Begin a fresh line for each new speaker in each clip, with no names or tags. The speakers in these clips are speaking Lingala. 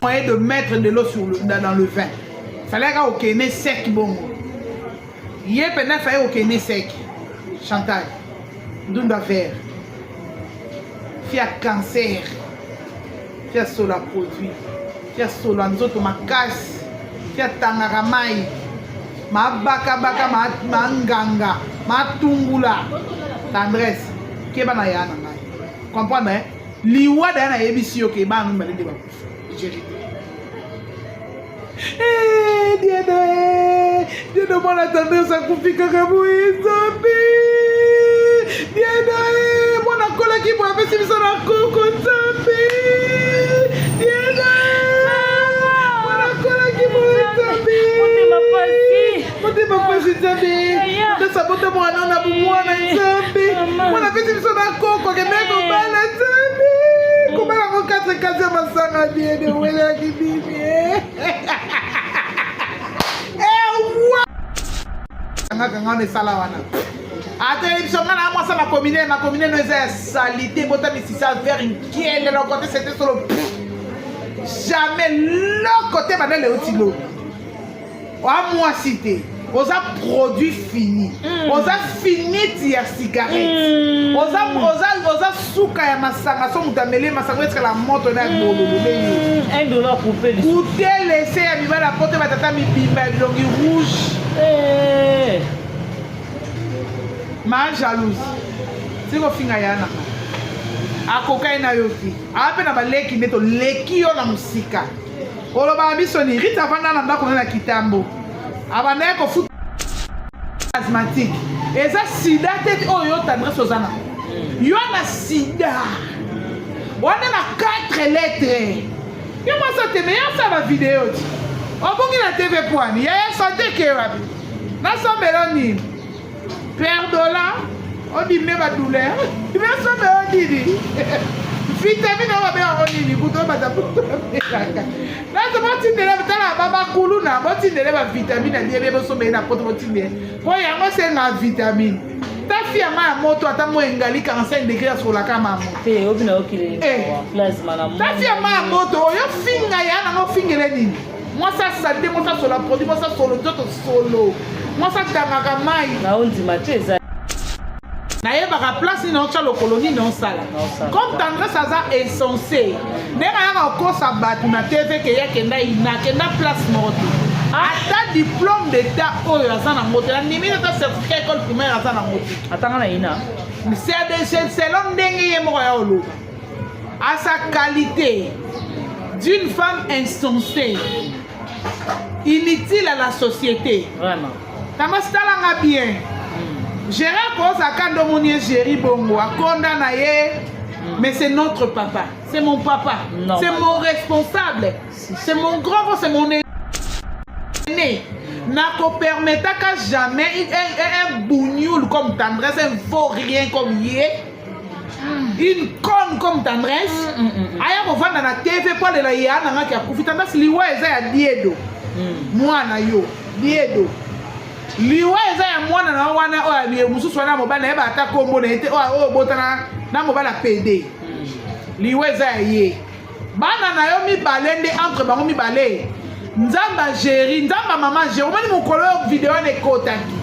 Moyen de mettre de l'eau sur le, dans le vin. Fallait kaka okende sec bongo. Ye mpenza fallait okende sec. Chantal, ndunda vert. Fia cancer. Fia sola produit. Fia sola nzoto makasi. Fia tangaka mai. Mabakabaka, manganga, matungula. Tendresse. Keba na ya na ngai. Comprendre hein? Liwa daya nayebisi yo ke bana mibale nde bakufa. Verite. Eh, Diedo, eh. Diedo mwana tendresse akufi kaka boye nzambe. Diedo, eh. Mwana akolaki boye apesi biso na koko nzambe. Diedo, eh. Mwana akolaki boye nzambe.
Motema pasi.
Motema pasi nzambe. Tendresse abota mwana na bomwana nzambe. Mwana apesi biso na koko akende kobala nzambe. Kobala ngo 4 kasi ya masanga Diedo welaki nini eh. Ewa! Kanga wana esala wana. Ata biso nga na mwasa makomine makomine no eza ya salite bota misisa vert nkiele loko te c'était solo jamais loko te banda leo ti lobi. Oa mwasi te oza produit fini oza finite ya cigarette oza, oza, oza suka ya masanga so moto ameli masanga etikala moto na ya bololo nde yo
Un dollar coupé lisusu.
kutelese ya mibali ya poto batata mibimba ya bilongi rouge.
Eh.
Ma jalouse tikofinga ya nanga akokai na yo te aa mpe na baleki nde toleki yo na mosika. Olobaka biso ni Rita avanda na ndako na kitambo abandaki kofuta asthmatique eza sida te oyo yo tendresse oza na yo na sida wana na 4 lettres yo mwasi oteme yo asala bavideo ti obongi na tv pwani yaya sante ke wapi nasombelo nini Perdola odimine ba douleur nasombe yo nini vitamine oyo babenga yango nini kutu oyo bato bamelaka nazo botindele tala babakuluna botindele bavitamine ya biebe bosombele na poto botindele mpo yango senga vitamine tafi ya mai ya moto ata mo engali 45 degré asolaka ma moto tafi ya mai ya moto oyo finga ya nango ofingele nini mwasi asalite mwasi asola produit mwasi asolo nzoto solo mwasi atangaka mai
naondima te eza
nayebaka place nini naotya lokolo nini naosala comme tendresse aza insensé ndenge ayaka kokosa bato na tv ke ye akenda ina akenda place moko te ata diplôme d'état oyo aza nango te nandimi ata certificat école primaire aza nango te
atanga na ina
selon ndenge ye moko ya oloba à sa qualité d'une femme insensée inutile à la société.
Vraiment.
Tango talanga bien. Gérard kozaka nde omoni ye Géri bongo akonda na ye mais c'est notre papa, c'est mon papa, c'est mon responsable, c'est mon grand frère, c'est mon aîné. Nakopermetaka jamais un, un, un bougnoul comme Tendresse, un vaurien comme ye, une conne comme Tendresse, aya kovanda na TV mpo alela ye anangaki akufi. Tendresse liwa eza ya Diedo, mwana yo Diedo. Liwa eza ya mwana na yo wana oyo mosusu wana mobali nayeba ata kombo na ye te oyo obotana na mobali ya pede. Liwa eza ya ye. Bana na yo mibale nde entre bango mibale nzambe ageri nzambe ya mama ageri omoni mokolo oyo video wana ekotaki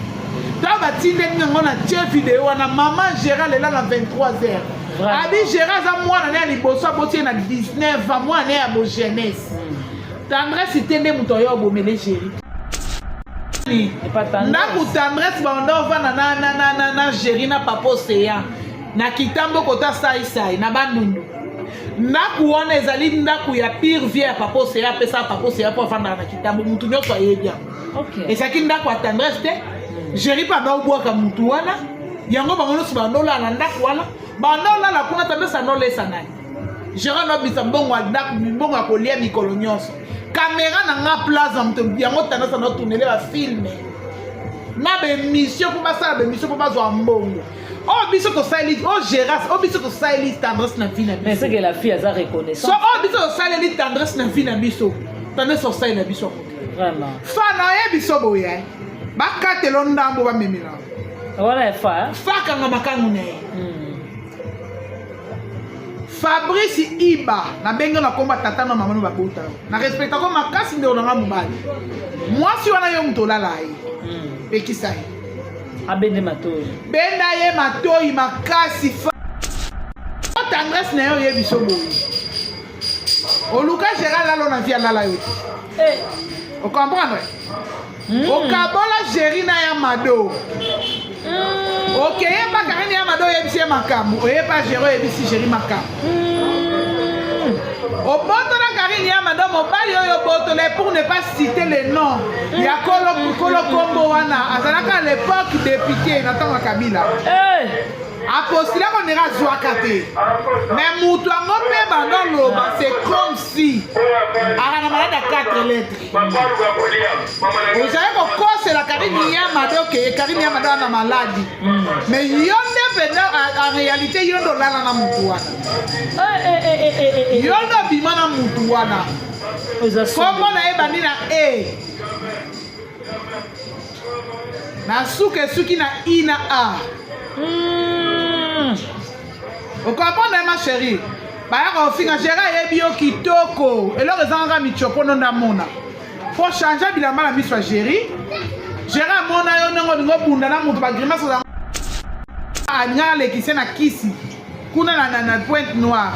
ntango batindeli yango na tie video wana mama ageri alela na 23 heures abi geri aza mwana ne ya liboso aboti ye na 19 ans mwana ne ya bojeunesse tendresse te nde moto ayo abomele geri ndako tendresse banda ovanda na, na, na, na, na geri na papa ocean na kitambo kota saisai na bandundu ndako wana ezali ndako ya pire vie ya papa oseya apesaka papa oseya mpo afandaka na kitambo mutu nyonso ayebi yango ezalaki ndako ya tendresse te geri mpe anda obwaka mutu wana yango bango nyonso banda olala na ndako wana banda olala kuna tendresse anda olesa nani geri anda obisa mbongo ya ndako mbongo ya kolia mikolo nyonso kamera na nga plaza moto yango tendresse anda otournele bafilme na baemission mpo basala baemission mpo bazwa mbongo oyo biso tosaleli oyo geras oyo biso tosaleli tendresse na vie na
biso mais c'est que la fille aza reconnaissante
so oyo biso tosaleli tendresse na vie na biso tendresse osalela biso yango
vraiment
fa na ye biso boye bakatelo ndambo bamemela
wana ya fa
fa akanga makangu na ye. Fabrice Iba nabengi yo na komba tata na mama no babota yo na respecta ko makasi ndeko na nga mobali mwasi wana yo moto olala ye pekisa ye
abende matoi
benda ye matoi makasi fa tendresse na ye oyebi so boye oluka gérard lalo na vie alala yo te
eh.
ocomprendre okabola géri na ya mado okeye pa karine ya mado oyebisi ye makambo oye pa géri oyebisi géri makambo obotola karine ya mado mobali oyo obotola pour ne pas citer le nom ya kolo kolo kombo wana azalaka à l'époque député na ntango ya kabila
Eh.
apostila konera azwaka te mais moto yango mpe bando oloba c'est comme si aka na malade ya 4 lettres ozali kokosela karine ya mado okeye karine ya mado ana maladi mais yo nde mpenza en réalité yo nde olala na mutu wana
Eh, eh, eh, eh, eh, eh.
yo nde obima na mutu wana
Oza sombe.
kombo na ye bandi na e na suka esuki na i na a Ocomprendre ma chérie baya kofinga chérie ayebi yo kitoko eloko ezangaka michopo no ndamona fo change bilamba na miso ya géri géri amona yo ndenge olingi obunda na moto bagrimace ozanga alingaka alekise na kisi kuna na, na, na pointe noire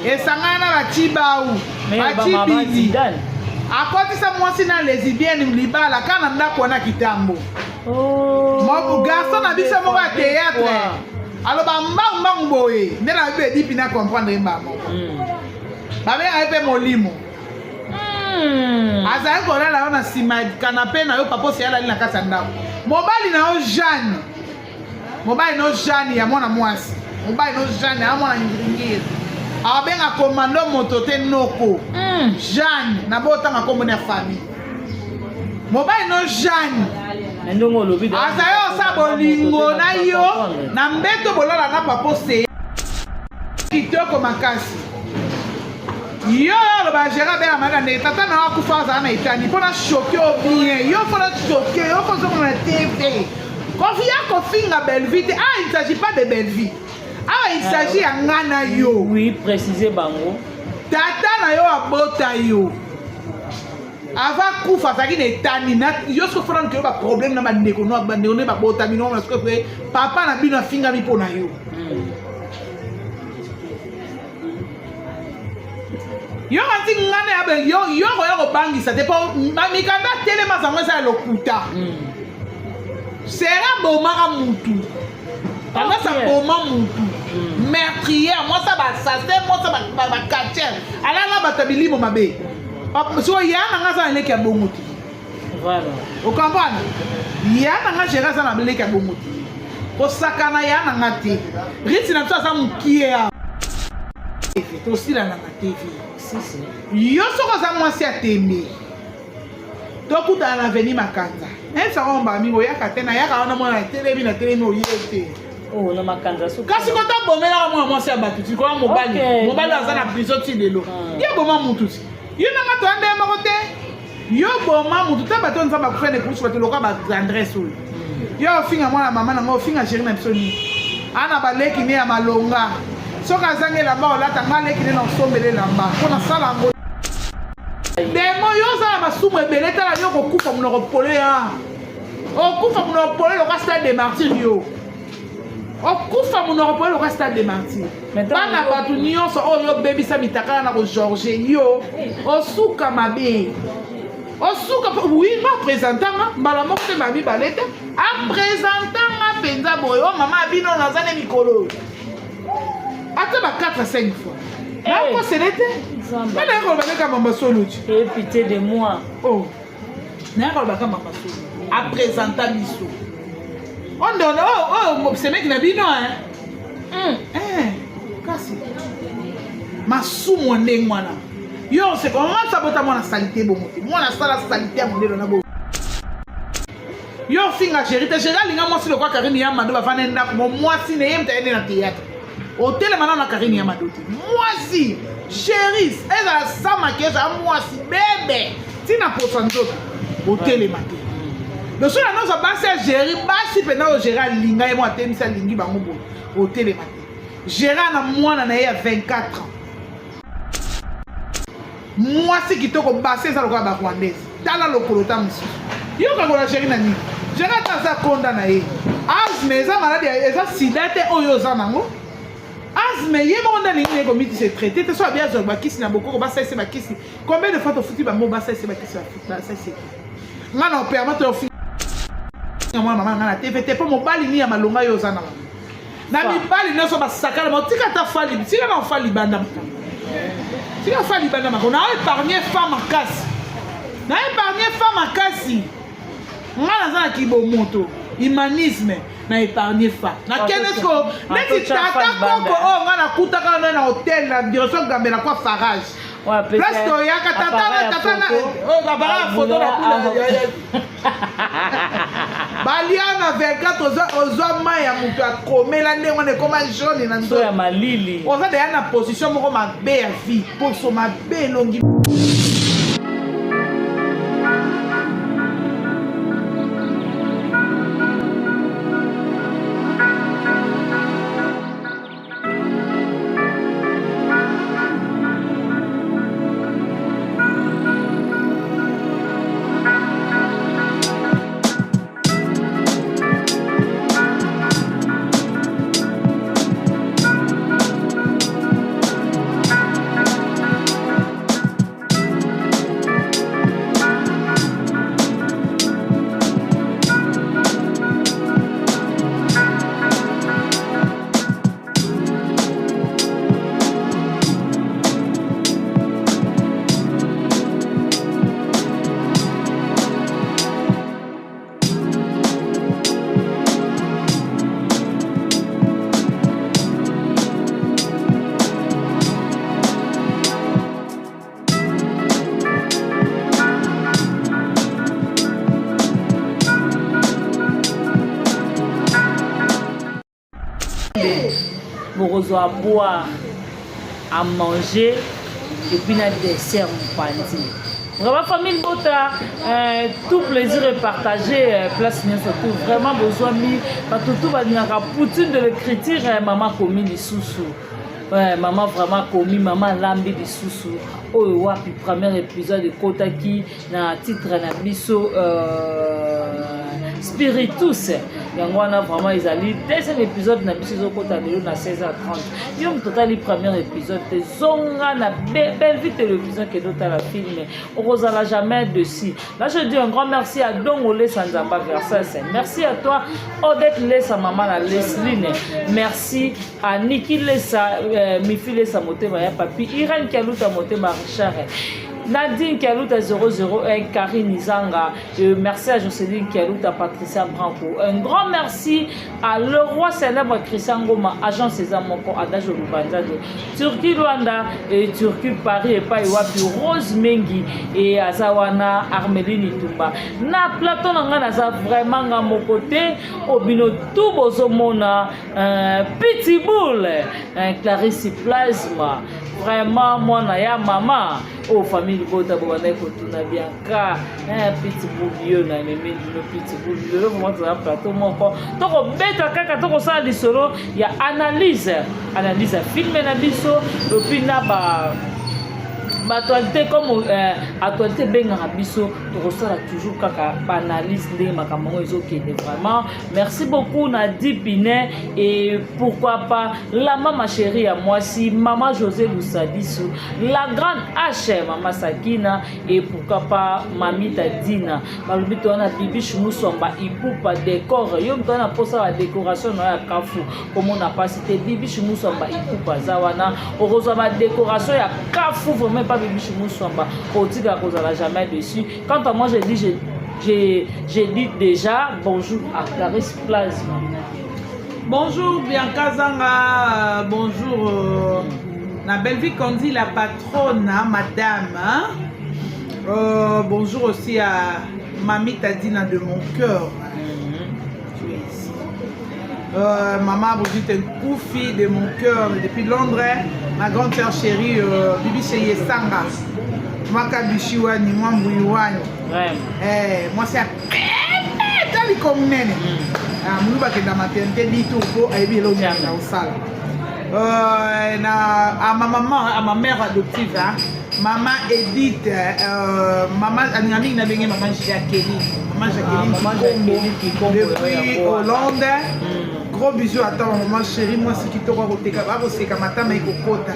esangana na bacibau bacibili akotisa mwasi na lesbienne libala kaka na ndako wana kitambo oh, garçon na biso moko ya théâtre aloba mbangu mbangu boye nde na bibi edipi na comprendre ye mbala moko babengaka ye mpe molimo azali kolala yo na nsima ya kanape na yo papa osi alali na kati ya ndako mobali na yo jeanne mobali no jeanne ya mwana mwasi mobali no jeanne ya mwana ngiringiri abenga komando moto te noko jeanne na botanga kombo na famille mobali no jeanne
ndenge olobi
azali osala bolingo na yo na mbeto bolala na papa oseya kitoko makasi yo oloba gérard bela malada ndenge tata na yo akufa azala na etani mpo na choke yo bien yo mpo na choke yo kozonga na tv kofi ya kofinga bellevue te ah il s'agit pas de bellevue awa il s'agit ya nga na yo
oui préciser bango
tata na yo abota yo avant kufa azalaki na etani yo soki ofanda nokelo baproblème na bandeko no bandeko nde babotami no na soki pe papa na bino afingami mpo na yo yo kanti nga na yabe yo yo koya kobangisa te mpo mikanda telema zango eza ya lokuta sera bomaka mutu tendance aboma mutu meurtrière mwasi ya baassassin mwasi ya bacatcher alala bato ya bilimo mabe soko ya na nga aza na leki ya bongo te ocomprendre ya na nga gere aza na leki ya bongo te kosakana ya na nga te riti na biso aza mokie ya tosilana na tv yo soki oza mwasi ya tembe tokutana na veni makanza nayebisaka ngo mbala mingi oyaka te nayaka wana mwana natelemi natelemi oye te
oh, na makanza soki
kasi kota abomelaka mwana mwasi ya bato ti koya mobali mobali aza na prison ti lelo ye boma mutu ti yo nanga toya ndenge moko te yo boma mutu te bato nzambe akufa na ekusu bato lokola baandresse oyo yo ofinga mwana mama na ngai ofinga chéri na biso nini ana baleki ne ya malonga soki azangi elamba olata ngai aleki ne na osombela elamba mpo nasala yango demo yo oza na masumu ebele tala yo kokufa monoko pole ya okufa monoko pole loka stade de martyr yo okufa monoko pole loka stade de martyr bana bato nyonso oyo obebisa mitakala na kogeorge yo osuka mabe osuka oui ba présentanga mbala moko te mbala mibale te apresentanga mpenza boye o mama abino naza nde mikolo oyo ata ba 4 à 5 fois nakosele te nga naye koloba ndeka mama solo ti
eh, pitié de moi
oh naye koloba ka mama solo apresenta biso ondono oyo semeki na bino eh kasi masumu ya ndenge wana yo oseka mama sabota mwana salite bongo te mwana asala salite ya mondelo na bongo yo ofinga chéri te chéri alinga mwasi lokwa karine ya mado bafanda ndako mo mwasi na ye moto ayende na théâtre otelema nano na karine ya mado te mwasi chéri ezala samaki ezala mwasi bebe ntina posa nzoto otelema te loso na nyonso basi ya géri basi mpenza oyo géri alinga ye mo atelemisi alingi bango boye otelema te. Gérard na mwana na ye ya 24 ans. Mwasi kitoko base eza lokola ba rwandaise. Tala lokolo ta mosusu. Yo kakola Géri na nini? Géri ata aza konda na ye. Asthme eza maladi eza sida te oyo oza nango. Asthme ye moko nde alingi naye komitisa traité te so abi azwa bakisi na bokoko basalise bakisi. Combien de fois tofuti bango basalise bakisi basalise te. Nga na permettre ofinga mwana mama na nga na TV te mpo mobali nini ya malonga yo oza na bango. Na mibali nyonso basakana ma tika ata fali tika na fali libanda makambo. Tika fali libanda makambo. Na épargner fa makasi. Na épargner fa makasi. Nga naza na kibomoto, humanisme na épargner fa. Na kende siko neti tata koko oyo nga nakutaka na na hotel na direction Gambela kwa Farage. Place toyaka tata na tata na oyo appareil ya photo na kuna balia na 24 ozwa mai ya moto akomela ndenge wana ekoma jaune na
nzoto ya malili
oza deya na position moko mabe ya vie poso mabe elongi.
Bokozwa boire à manger et puis na dessert mopanzi. Vraiment famille Bota, tout plaisir est partagé, place nyonso tout vraiment bozwami bato tout balingaka poutine de l'écriture mama komi lisusu. Ouais, mama vraiment komi mama alambi lisusu oyo wapi premier épisode ekotaki na titre na biso spiritus yango wana vraiment ezali deuxième épisode na biso ezokota lelo na 16h30. Yo moto otali premier épisode te, zonga na Bellevue Télévision kende otala film, okozala jamais dessus. Là je dis un grand merci à Dongo Lesa Nzamba Versace, merci à toi Odette Lesa mama na Lesline, merci à Niki Lesa, Mifi Lesa motema ya papi, Irène Kialuta motema Richard, Nadine Kialuta 001, Karine Izanga, merci à Jocelyne Kialuta, Patricia Branco. Un grand merci à le roi célèbre Christian Goma, agent César Moko, Adage Lubanzado, Turquie Luanda et Turquie Paris et Pai Wapi, Rose Mengi et Azawana Armeline Itumba. Na plateau na nga naza vraiment nga mon côté, obino tout bozomona, Pitbull, Clarisse Plasma, vraiment mwana ya mama. Oh famille libota bobandaki kotuna Bianca, Pitbull yo na memi bino Pitbull lelo vraiment toza plateau moko tokobeta kaka tokosala lisolo ya analyse ya film na biso epuis na ba actualité comme actualité ebengaka biso tokosala toujours kaka ba-analyse ndenge makambo yango ezokende. Vraiment merci beaucoup na Dipine et pourquoi pas la mama chérie ya mwasi mama José Lusadisu, la grande H mama Sakina et pourquoi pas mamita Dina. Balobi to wana Bibiche Muswamba Ipupa décor, yo moto wana posa ba décoration na ya kafu komona pasi te. Bibiche Muswamba Ipupa aza wana, okozwa ba décoration ya kafu vraiment pas Bibiche Muswamba, otika kozala jamais dessus. Quant à moi je dis, je dis déjà bonjour à Clarisse Plasma.
Bonjour Bianca Zanga, bonjour na Bellevue Kandi la patronne, hein, madame. Hein? Bonjour aussi à Mami Tadina de mon cœur. Tu es ici. Maman Brigitte Nkoufi de mon cœur depuis Londres. Ma grande sœur chérie Bibi Cheye Sanga. Makabishi wani, Mwambui wani. Eh, moi c'est tali comme nene. Ah, mulu bakenda maternité dit tout po ayebi eloko nini na osala. Na, à ma maman, à ma mère adoptive, hein, maman Edith, maman alinga mingi nabenge maman Jacqueline, maman Jacqueline.
Ah, maman Jacqueline Kikombo,
depuis
yango wana.
Hollande. Gros bisous à toi, maman chérie. Mwasi kitoko, akoteka, akoseka, matama ekokota.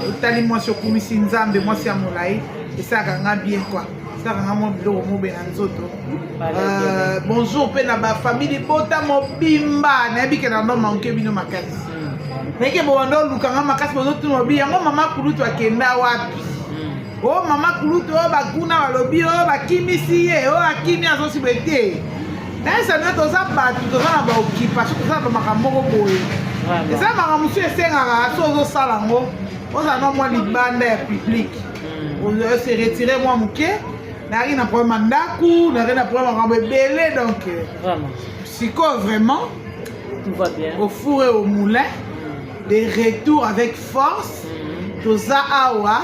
Otali mwasi, okumisi Nzambe, mwasi ya molai, esalaka nga bien quoi, esalaka nga mwa biloko mobe na nzoto. Bonjour mpe na bafamille libota mobimba. Nayebi ke na ndo manke bino makasi, nayeke bowanda olukanga makasi, bozotuna obi yango mama kulutu akenda wapi. O mama kulutu oyo bakuna balobi oyo bakimisi ye, oyo akimi azosi boye te. Nayesa bino, toza bato, toza na baoccupation, toza na bamakambo moko boye. Eza makambo mosusu esengaka so ozosala yango, ozala na mwa libanda ya public, ose retire mwa moke. Nayaki na problème ya ndako, nayaki na problème makambo ebele, donc sikoyo vraiment
Tout va bien.
Au four et au moulin, de retour avec force. Toza awa,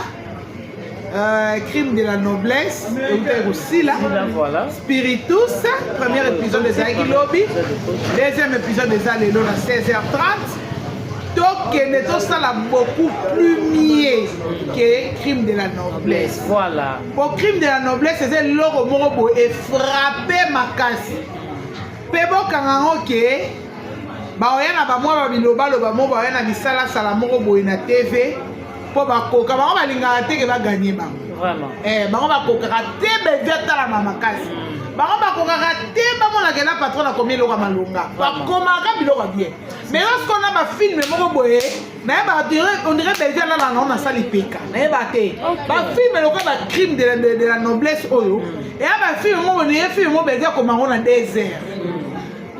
Crime de la noblesse eutaki kosila.
Voilà.
Spiritus, premier épisode ezalaki lobi, deuxième épisode eza lelo na 16h30. Tokende tosala beaucoup plus mieux que Crime de la noblesse. Po Crime de la noblesse eza eloko moko boye efrappe makasi, mpe bokanga yango ke baoya na bamwa babilobaloba moko, baoya na bisalasala moko boye na TV, mpo bakoka bango balingaka te ke baganye bango. Bango bakokaka te bevi atalama makasi, bango bakokaka te bamonaka na patron akomi eloko ya malonga, bakomaka biloko ya bien. Mais lorsqu'on a bafilm moko boye, nayebaka, on dirait Belvi alala nango na sali peka, nayeba te. Bafilm lokola bacrime de la noblesse oyo eya bafilm moko boye, film moko Belvi akoma yango na 2 heures.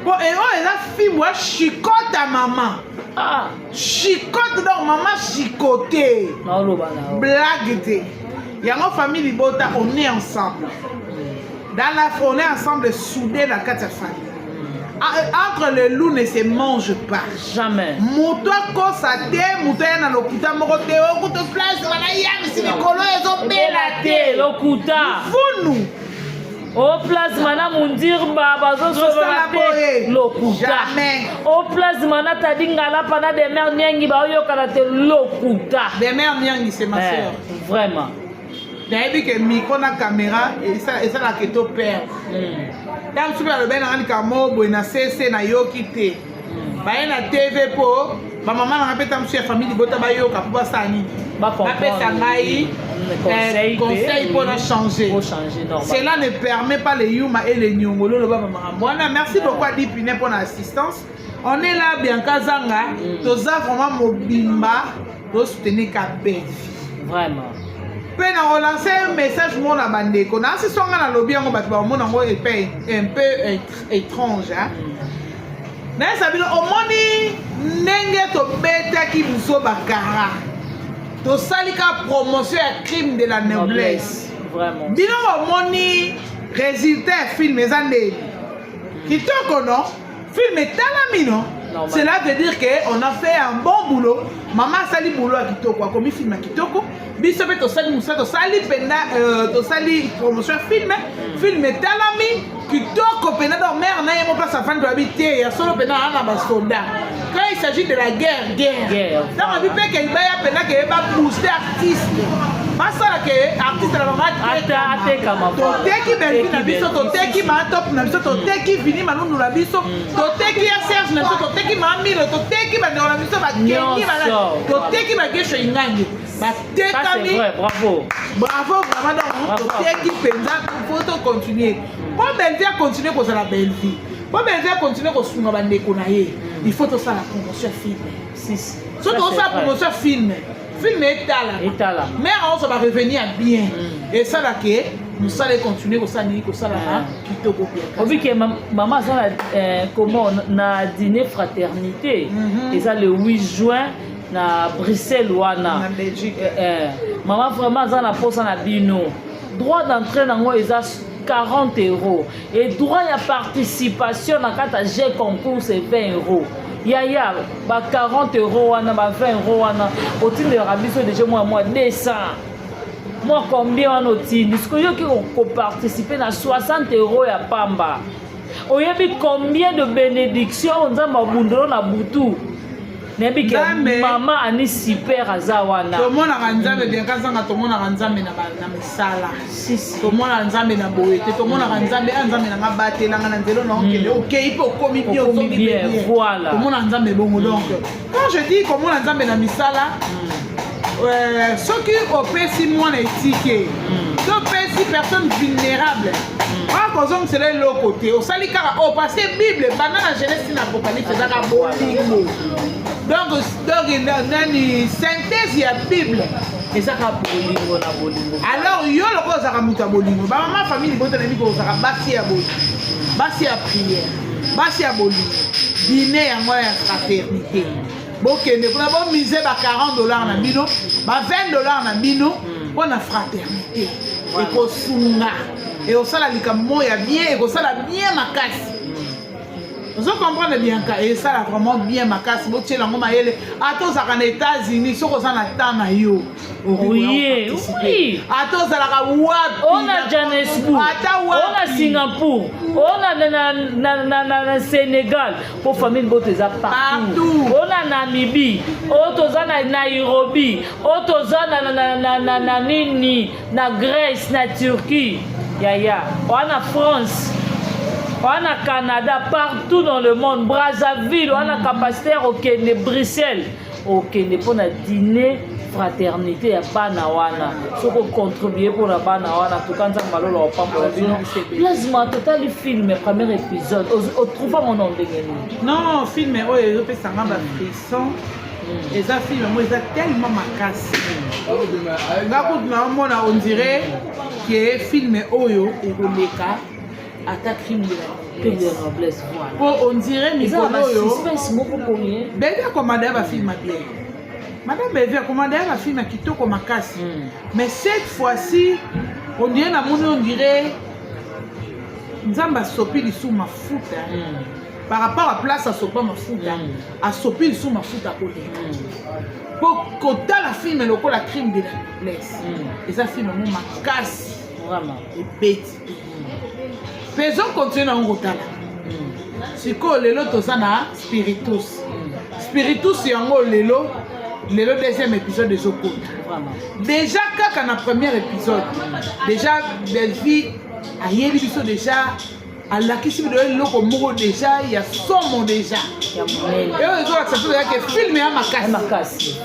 Bon, oyo eza film ya chicote, mama.
Ah,
chicote, donc mama chicote.
Naoloba na yo.
Blague te. Yango famille libota, on est ensemble dans la, on est ensemble soudé na kati ya famille. Ah, entre le loup ne se mange pas.
Jamais.
Moto akosa te, moto aya na lokuta moko te, okuta place wana yamisi likolo ezobela te.
Lokuta.
Funu.
O plasma na mundirba bazosolola
Tosala
te.
boye.
Lokuta.
Jamais.
O plasma na tadi ngalapa na demer niangi baoyokana te, lokuta.
Demer Niangi, c'est ma sœur. Nayebi ke micro na caméra esalaka to perdre. Ntango mosusu mpe alobi nanga likambo moko boye na cc, nayoki te. Baye na TV mpo bamama nanga mpe, ntango mosusu ya famille libota bayoka mpo basala nini? Bapesa ngai
Conseil.
Conseil mpo na changer.
Faut changer, normal.
Cela ne permet pas les yuma et les nyongolo loba bamakambo wana. Merci beaucoup à Dipine pour l'assistance. On est là, Bianca Zanga. Toza vraiment mobimba tosoutenir ka Belvi. Mpe na relance un message moko na bandeko nasi songa, nalobi yango, bato bamona yango epe un peu étrange, hein? Nayesa bino, omoni ndenge tobetaki biso bakara, tosali ka promotion ya Crime de la noblesse. Bino bomoni résultat ya film eza ndeni kitoko, non? Film etalami, non?
Normal.
Cela veut dire que on a fait un bon boulot. Mama asali boulot ya kitoko, akomi film ya kitoko. Biso mpe tosali mosala, tosali mpenza, tosali promotion ya film, film etalami kitoko mpenza. Donc mare na ye mo place afandi, toyebi te ya solo mpenza aa na basoda. Quand il s'agit de la guerre, guerre.
Guerre.
Donc abi mpe ke baya mpenza ke babooste artiste, basala ke artiste na bango
Atekama, voilà.
Toteki Belvi na biso, toteki Maatop na biso, toteki Vini Malundu na biso, toteki ya Serge na biso, toteki Maamilo, toteki bandeko na biso bakengi,
Nyonso.
toteki bagesho ingangi.
Ça, c'est
Batekami.
vrai, bravo.
Bravo, vraiment. Donc
Bravo.
toteki mpenza, faut tocontinue mpo Belvi acontinue kozala Belvi, mpo Belvi acontinue kosunga bandeko na ye. Il faut tosala promotion ya film.
Si, si.
So
Ça, c'est
tosala
vrai.
promotion ya film, film etalama.
Etalama.
Mare aozwa barevenu ya bien, esalake mosala econtinue kosala nini, kosalaka kitoko bien.
Obi ke mama aza na comment, na dîner fraternité. Eza le 8 juin na Bruxelles wana.
Na Belgique.
Mama vraiment aza na posa na bino. Droit d'entrée nango eza 40 € et droit ya participation na kati ya jeu concours, c'est 20 €. Yaya, ba 40 € wana, ba 20 € wana, otindelaka biso déjà mwa 200, mwa combien wana otindi. Sikoyo oyoki koparticipe na 60 € ya pamba, oyebi combien de bénédiction oyo Nzambe abundolo na butu. Nayebi ke mama ani super aza wana.
Tomonaka Nzambe bien kazanga, tomonaka Nzambe na misala, tomonaka Nzambe na boye te, tomonaka Nzambe a Nzambe nanga batelanga na nzela na okende, okei mpe okomi bien, ozongi
bien. Voilà,
tomona Nzambe bongo. Donc quand je dis komona Nzambe na misala, soki opesi mwana etike to opesi personne vulnérable, akozongisela eloko te. Osali kaka oyo parce que Bible, banda na Genèse na Apocalypse, ezaka bolingo. Donc nani, synthèse ya Bible
ezaka bolingo na bolingo.
Alors yo lokola ozalaka moto ya bolingo, bamama famille libota nayebi ko ozalaka basi ya bolingo, basi ya prière, basi ya bolingo, dîner yango ya fraternité, bokende kuna, bomise ba 40 $ na bino, ba 20 $ na bino mpo na fraternité. Ekosunga, ekosala likambo moko ya bien, ekosala bien makasi. Ozo comprendre, Bianca? Esala vraiment bien makasi. Botiela yango mayele. Ata ozalaka na États-Unis, soki oza na temps na yo, ata ozalaka wapi,
ona Johannesburg,
ata
ona Singapour, ona na Sénégal, mpo famille boto eza partout, ona Namibie, oyo toza na Nairobi, oyo toza na nini, na Grèce, na Turquie, yaya oa na France, oa na Canada, partout dans le monde, Brazzaville, oa na capacité ya kokende Bruxelles, okende mpona dîner fraternité ya bana wana. Soki ocontribue mpona bana wana, tuka Nzambe alola opambola bino. Plasma, totali film premier épisode, otrouva ngo na ndenge nini?
Non, film oyo ezopesanga bafrisson. Eza film yango eza tellement makasi. Nga kutu naomona, on dirait ke film oyo ekoleka ata Crime de la
Noblesse.
Po on dirait mikolo oyo
suspense moko boye.
Bevi akomanda ya bafilm ya bien. Madame Bevi akomanda ya bafilm ya kitoko makasi, mais cette fois-ci on dirait, namoni, on dirait Nzambe asopi lisusu mafuta par rapport à place asopa mafuta, asopi lisusu mafuta koleka. Po kotala film lokola Crime de la Noblesse, eza film yango makasi, ebeti mpe ezokontinue nango kotala. Sikoyo lelo toza na Spiritus. Spiritus yango lelo, lelo deuxième épisode ezokota. Déjà kaka na premier épisode, déjà Bellevie ayebi biso, déjà alakisi biso eloko moko déjà ya somo, déjà oyo ezolakisa biso yake film ya
makasi.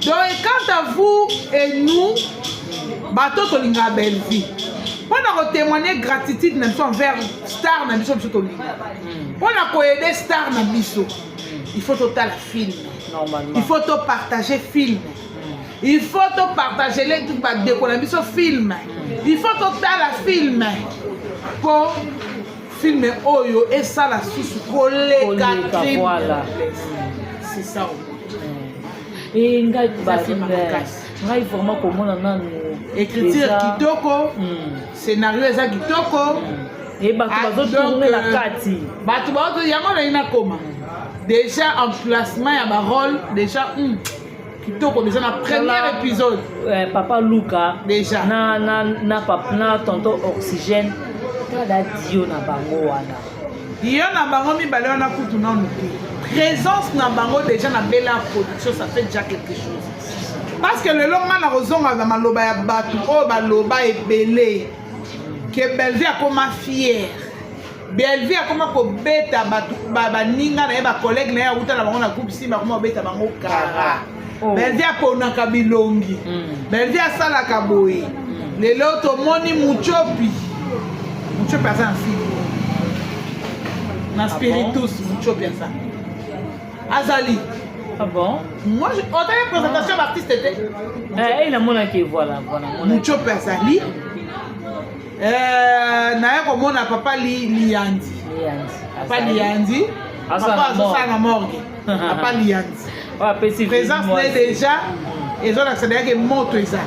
Donc quant à vous et nous, bato tolingaka Bellevie, mpona kotémoigner gratitude na biso envers star na biso, biso tolingaka, mpona koaider star na biso, il faut totala film, il faut topartager film, il faut topartager le bandeko na biso film, il faut totala film mpo film oyo esala susu koleka Crime. C'est ça.
Ngai ngai vraiment komona nanu.
Écriture kitoko, scénario eza kitoko.
E bato bazotourne na kati.
Bato bazo yango nayi nakoma déjà emplacement ya barôle déjà kitoko déjà na premier épisode.
Papa Luka
déjà.
Na tonton Oxygène, tala dio na bango wana.
Yo na bango mibale wana kutu nanu te. Présence na bango déjà na Bela Production, ça fait déjà quelque chose, parce que lelo nga na kozonga na maloba ya bato oyo baloba ebele ke Bellevie akoma fière, Bellevie akoma kobeta bato, baninga na ye, bacollègue na ye awuta na bango na groupe Simba, akoma kobeta bango kara. Bellevie aponaka bilongi, Bellevie asalaka boye. Lelo tomoni Muchopi. Muchopi aza na film na Spiritus. Muchopi aza, azali.
Ah bon?
Moi, otali présentation ya baartiste te?
Eh, namonaki, voilà.
Muchopi azali. Naye komona papa Liandi, papa Liandi, papa azosala na morgue, papa Liandi, présence ne déjà ezolakisa deyake moto eza.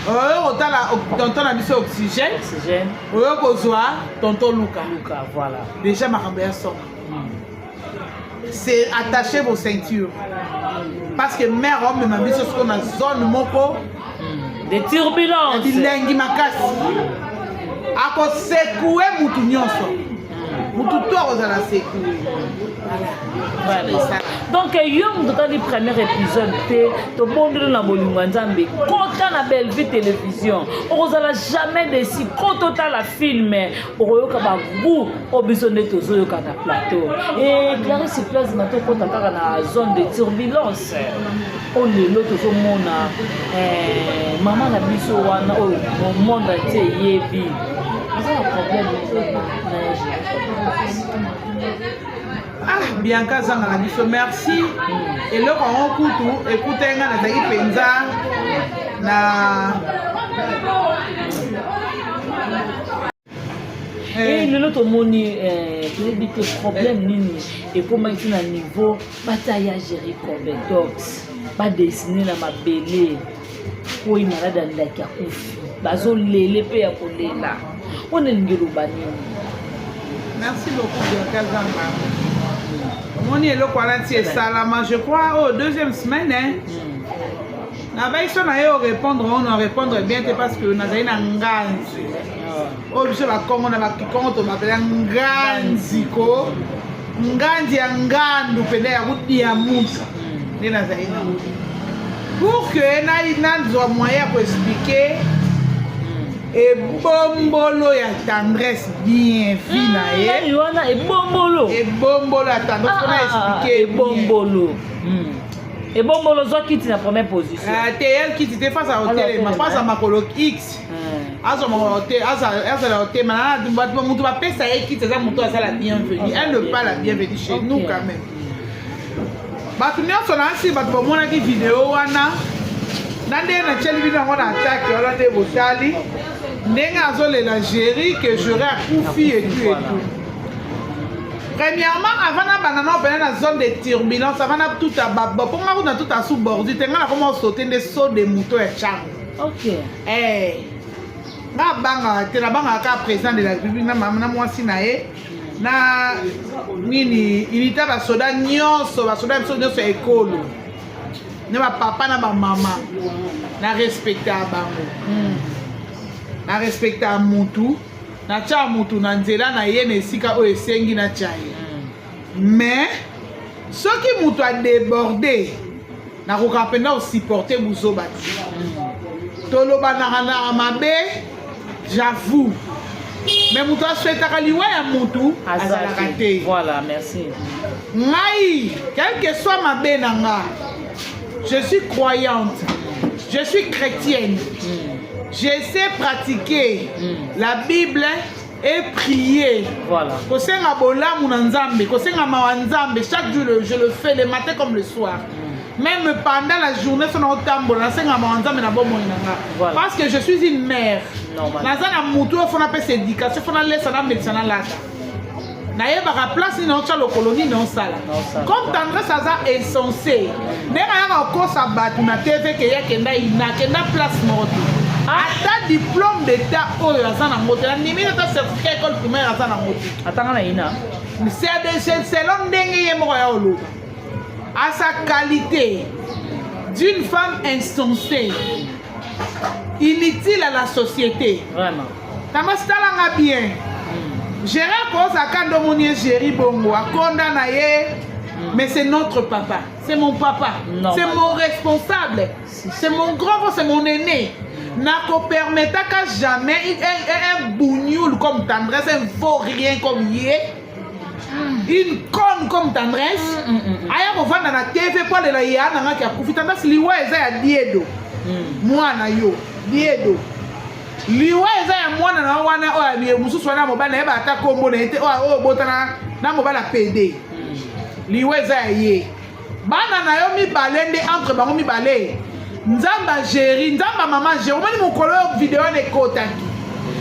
Oyo kotala tonton na biso Oxygène, oyo kozwa tonton Luka, déjà makambo ya somo. C'est attacher vos ceintures, parce que mare omema biso sikoyo na zone moko
de turbulence.
Bilengi makasi, akosecouer mutu nyonso. Mutu to akozala secoue.
Voilà. Donc yo moto otali premier épisode te, tobondeli na bolingo ya Nzambe, kota na Bellevue Télévision, okozala jamais déçu. Kota otala film, okoyoka ba goût oyo biso nde tozoyoka na plateau. E Clarisse Plasma, tokota kaka na zone de turbulence oyo lelo tozomona eh, mama na biso wana oyo monde entier eyebi aza na problème na ye.
Ah, Bianca azanga na biso, merci. Eloko yango kutu ekutaki nga, nazalaki mpenza na
Eh, lelo tomoni eh, toyebi te problème nini ekomaki na niveau batia ya Géri Cobetox, badessine na mabele oyo malade ya ndaki, akufi, bazolele mpe ya kolela. Wana elingi eloba nini?
Merci beaucoup, Bianca Zamba. Omoni eloko wana ti esalama, je crois oyo deuxième semaine, hein? Nabai so na ye orépondre oyo, na répondre bien te parce que nazali na nganzi oyo biso bakongo na bakikongo tobapela nganzi ko nganzi ya ngandu mpenza ya kodia mutu nde nazali nango pour que nazwa moyen ya koexpliquer ebombolo ya Tendresse bien vi na ye.
Nani wana ebombolo?
Ebombolo ya Tendresse mpona expliquer.
Ebombolo. Ebombolo, zwa kiti na première position.
Ah, te, ye kiti te, face aotelema, face ya makolo x, azwa makolo te, azala otema na motu bapesa ye kiti. Eza motu aza la bienvenue, elle ne pas la bienvenue chez nous quand même. Bato nyonso na nsi, bato bamonaki video wana na ndenge natieli bino yango na atake wana, nde botali ndenge azolela Géri, que Géri akufi et tout et tout. Premièrement, avant nabanda na opena na zone de turbulence, avant na tuta babo, mpo nga kuna tuta sous bordure te, nga nakoma osote nde saut de mouton ya Tshangu. Eh, nga abangaka te, nabangaka kaka président de la République na mama na mwasi na ye na nini unité, basoda nyonso, basoda biso nyonso ya ekolo na bapapa na bamama, na respecta bango. Na respecta mutu, natya mutu na nzela na ye na esika oyo esengi natya ye. Mais soki moto adéborde, nakoka mpenza kosupporte buzoba te. Tolobanaka na mabe, j'avoue, mais moto aswetaka liwa ya motu azalaka te.
Voilà, merci.
Ngai, quel que soit mabe na nga, je suis croyante, je suis chrétienne, je sais pratiquer la Bible et prier. Kosenga bolamu na Nzambe, kosenga mawa Nzambe, chaque jour je le fais, le matin comme le soir, même pendant la journée. So naotambola, nasenga mawa Nzambe na bomoi na nga. Parce que je suis une mère.
Normal.
Naza na mutu oyo faut napesa éducation, faut nalesa, namelisa, nalata, nayebaka place nini naotya lokolo, nini naosala.
Naosala.
Comme Tendresse aza insensé, ndenge ayaka kokosa bato na TV ke ye akenda ina, akenda place moko te, ata diplôme d'état oyo aza nango te, nandimi ata certificat école primaire aza nango te.
Atanga na ina.
C'est selon ndenge ye moko ya oloba, à sa qualité d'une femme insensée, inutile à la société. Tango sitalanga bien, Gérard kozaka nde omoni ye Géri bongo akonda na ye, mais c'est notre papa, c'est mon papa.
Normal.
C'est mon responsable, c'est mon grand frère, c'est mon aîné. Nakopermetaka jamais un bougnoul comme Tendresse, un vaurien comme ye, une conne comme Tendresse, aya kovanda na TV mpo alela ya nangaki akufi. Tendresse, liwa eza ya Diedo, mwana yo Diedo. Liwa eza ya mwana na yo wana oyo mosusu wana ya mobali, nayeba ata kombo na ye te, oyo obotana na mobali ya pede. Liwa eza ya ye. Bana na yo mibale nde entre bango mibale, Nzambe agéri, Nzambe ya mama agéri. Omoni mokolo oyo video wana ekotaki,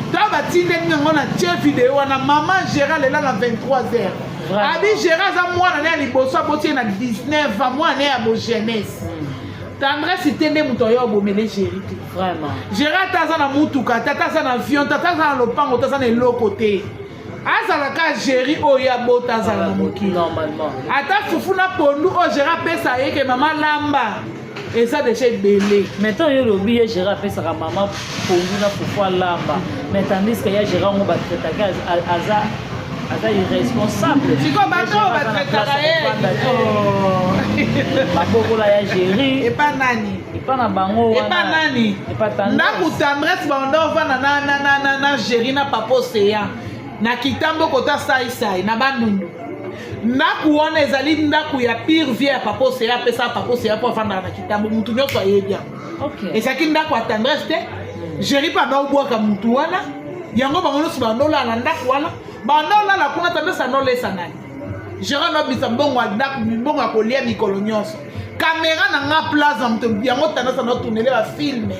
ntango batindeli yango na tie video wana, mama géri alela na 23 heures. Abi géri aza mwana ne ya liboso, aboti ye na 19 ans, mwana ne ya bojeunesse. Tendresse te nde moto oyo abomele géri te. Géri ata aza na mutuka te, ata aza na avion te, ata aza na lopango te, aza na eloko te, azalaka géri oyo abota, azala na mokili. Ata fufu na pondu oyo géri apesa ye ke mama lamba, eza deja ebele.
Mais ntango yo olobi ye Géri apesaka mama pondu na fufu alamba, mais tandis que ya Géri yango batraitaki aza Aza irresponsable.
Sikoyo bato oyo batraitaka ye
babokola ya Géri.
Epa nani?
Epa na bango
wana. Epa nani?
Epa tendresse.
Ndako tendresse banda ovanda na na na na na Géri na papa Océan. Na kitambo kota sai sai na Bandundu. Ndako wana ezali ndako ya pire vie ya papa Océan, apesa papa Océan mpo afandaka na kitambo, mutu nyonso ayebi yango.
Okay.
Ezalaki ndako ya tendresse te. Géri mpe anda obwaka mutu wana, yango bango nyonso banda olala na ndako wana, banda olala kuna, tendresse anda olesa nani? Géri anda obimisa mbongo ya ndako, mbongo ya kolia mikolo nyonso. Kamera na nga plaza moto yango tendresse anda otournele bafilme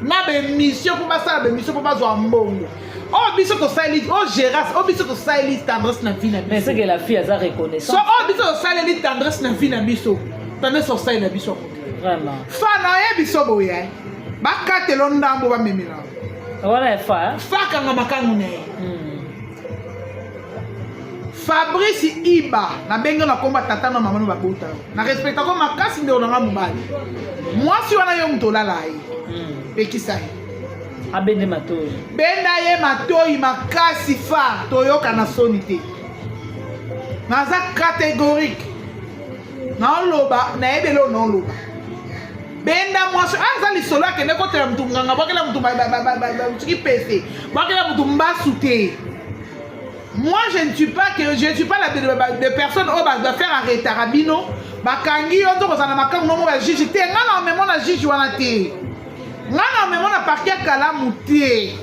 na baémission mpo basala baémission mpo bazwa mbongo. Oyo biso tosaleli, oyo Géras, oyo biso tosaleli tendresse na vie na biso.
Mais c'est que la fille aza reconnaissante.
So oyo biso tosaleli tendresse na vie na biso, tendresse osalela biso yango te.
Vraiment.
Fa na ye biso boye, bakatelo ndambo bamemela.
Wana ya fa.
Fa kanga makangu na ye. Fabrice Iba, na bengi na komba tata na mama no babota. Na respecta ko makasi ndeko na nga mobali. Mwasi wana yo moto olala ye. Pekisa ye.
Abende matoi.
Benda ye matoi makasi fa toyoka na soni te. Naza catégorique. Naoloba, nayebeli oyo naoloba. Benda mwasi, aza lisolo akende kotela mutu nganga, bwakela mutu soki pese, bwakela mutu mbasu te. Moi je ne suis pas que je ne suis pas la de, de personne oyo ba faire arrêter bino, bakangi yo nzoko na makangu nomo ba juge te, nga na memo na juge wana te. Nga na memo na parquet kalamu te.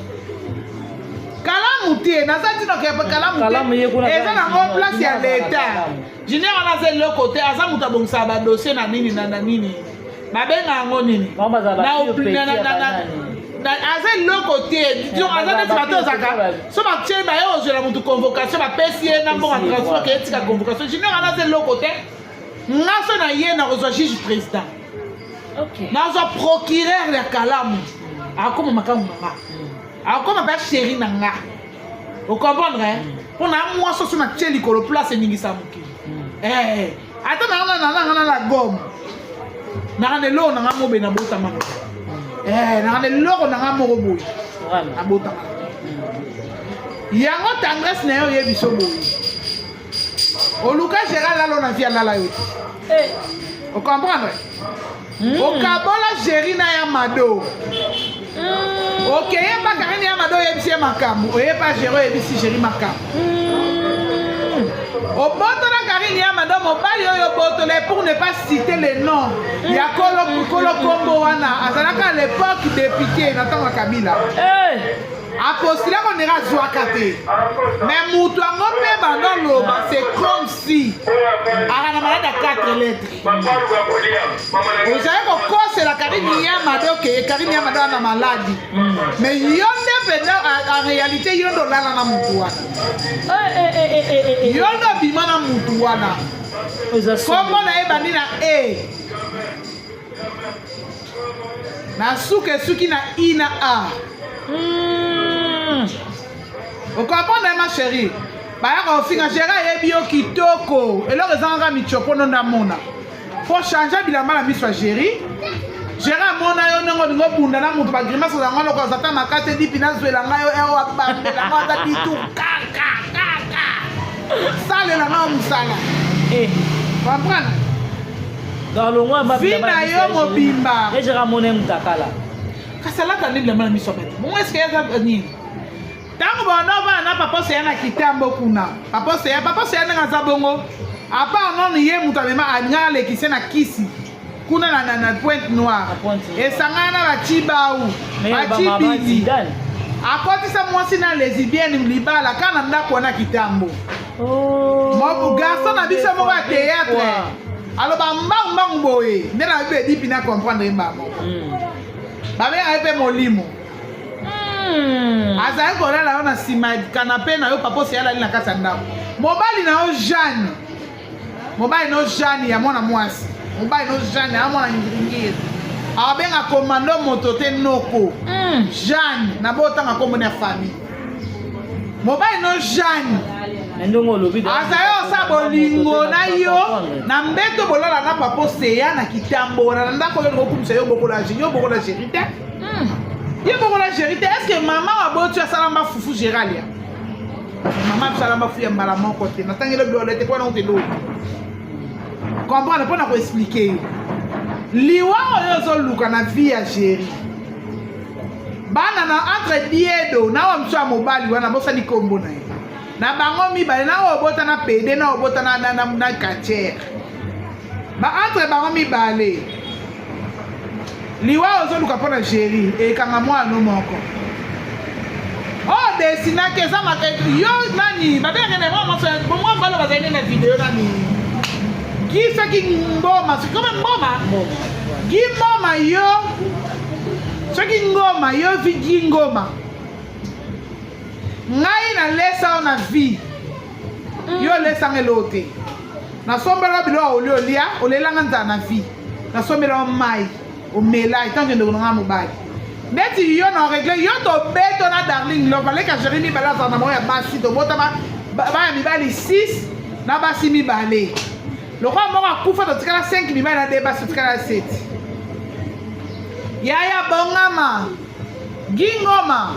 Kalamu te, naza tino ke kalamu te. Eza na ngo place ya l'État. Junior wana aza eloko te, aza moto abongisaka ba dossier na nini na na nini. Babenga yango nini? Aza eloko te, aza neti bato ozaka so batie baye ozwela motu convocation, bapesi ye na mbongo ya transport ke etika convocation. Junior wana aza eloko te. Nga so na ye nakozwa juge président, nazwa procureur ya kalamu, akoma makambo na nga, akoma mpe chéri na nga. Ocomprendre? Mpo na mwasi oso na tie likolo place eningisa mokili. Ata na nga na nga na gomme, naka na eloko na nga mobe na botama, naka na eloko na nga moko boye na botama yango. Tendresse na ye oyebi so boye oluka Gérard lalo na vie alala yo te. Ocomprendre? Okabola Géri na ya Mado, okeyeba Karine ya Mado oyebisi ye makambo, oyeba Géri oyebisi Géri makambo. Obotola Karine ya Mado mobali oyo obotola, pour ne pas citer le nom ya kolo kolo kombo wana, azalaka à l'époque député na ntango ya Kabila, apostila konera azwaka te. Mais moto yango mpe bandoloba, c'est comme si aka na malade ya 4 lettres. Ozali kokosela Karine ya Mado ke Karine ya Mado ana maladi, mais yo nde mpenza en réalité yo nde olala na mutu wana, yo nde obima na mutu wana. Kombo na ye bandi na e, na suka esuki na i na a. Okomprendre, ma chérie? Bayaka kofinga Géri, ayebi yo kitoko. Eloko ezangaka mitiopo no ndamona po change bilamba na miso ya Géri. Géri amona yo ndenge olingi obunda na moto, bagrimace ozanga loko aza ta makasi edipi nazwela ngai yo ero abambela ngai aza bitu kaka kaka salela ngai mosala. Comprendre vi na yo mobimba. Kasi alata nde bilamba na miso ya bato bongo, eske aza nini? Ntango banda ovanda na papa Oseya na kitambo kuna, papa Oseya, papa Oseya ndenge aza bongo, apart nonu ye moto amema alinga alekise na kisi kuna na Pointe Noire, esangana na bacibau bacibidi, akotisa mwasi na lesbienne libala kaka na ndako wana kitambo. Garçon na biso moko ya théâtre aloba mbangu mbangu boye nde na bibi edipi na comprendre ye mbaa moko. Babengaka ye mpe molimo. Azali kolala yo na nsima ya canapé na yo. Papa Oseya alali na kati ya ndako, mobali na yo Jeanne, mobali no Jeanne ya mwana mwasi, mobali no Jeanne ya mwana ngiringiri, abenga komando moto te noko. Jeanne na botanga kombo ya famille, mobali no Jeanne azali osala bolingo na yo na mbeto, bolala na papa Oseya na kitambo wana na ndako. Oyo okumisa yo bokola, yo bokola Géri te, ye bokola Géri te. Est ce que mama waboti asalamba fufu Géralia? Mama biso alamba fufu ya mbala moko te. Natangeli biloko te mpo na te lobi. Comprendre mpo na koexplike yo. Liwa oyo ozoluka na vie ya Jerry. Bana na entre Diedo na oyo mosusu ya mobali wana bosani kombo na ye. Na bango mibale na oyo obota na pede na oyo obota na, na, na, na katiere. Ba entre bango mibale. Liwa ozoluka mpo na Jerry ekanga mwana no moko. Oh desinaki eza yo nani babengaka na mwa mwasi mwa mbala bazali nde na video nani gi soki ngoma soki koma ngoma gi ngoma yo soki ngoma yo vi gi ngoma ngai nalesa yo na vie yo olesanga eloko te nasombela yo biloko olia olia olelanga nzala na vie nasombela yo mai omela etanke ndeko na ngai mobali ndeti yo na regle yo tobeto na darling love aleka jeri mibale azala na bango ya basi tobotama bana mibali 6 na basi mibale lokola moko akufa totikala 5 mibali na de basi totikala 7 yaya bongama Gingoma